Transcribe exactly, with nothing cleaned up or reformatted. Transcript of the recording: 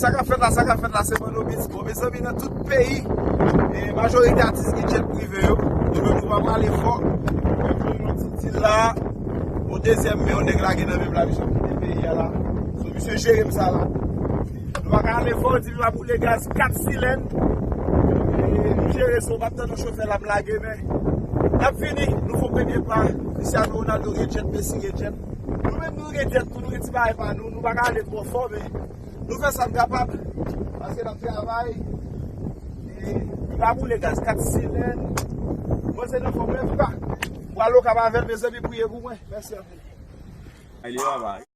Sa k ap fèt la, sa k ap fèt la, se Manno Beats. Bon, mezanmi, nan tout peyi, e majorite atis gen jet prive yo. Nou menm, nou pa prale fò. Nou jwe yon ti dil la. Yon dezyèm men, yon nèg lage nan men m la, misye ap kite peyi a la. So, misye jere m sa la. Nou pa ka ale fò, di m ap boule gaz kat silèn. E nou jere sa, w p ap tann yon chofè l ap lage, men n ap vini, nou fè premye pa. Cristiano Ronaldo gen jet, Messi gen jet. Nou menm, nou gen jet tou, nou gen ti bagay pa nou. Nou pa ka ale twò fò, men nou fè sa n kapab, paske n ap travay. E nou pa boule gaz kat silèn. Mwen se nan fòm, men an tou ka, pral Okap avè l, mezanmi, priye pou mwen. Mèsi anpil. Ay, li pa bay.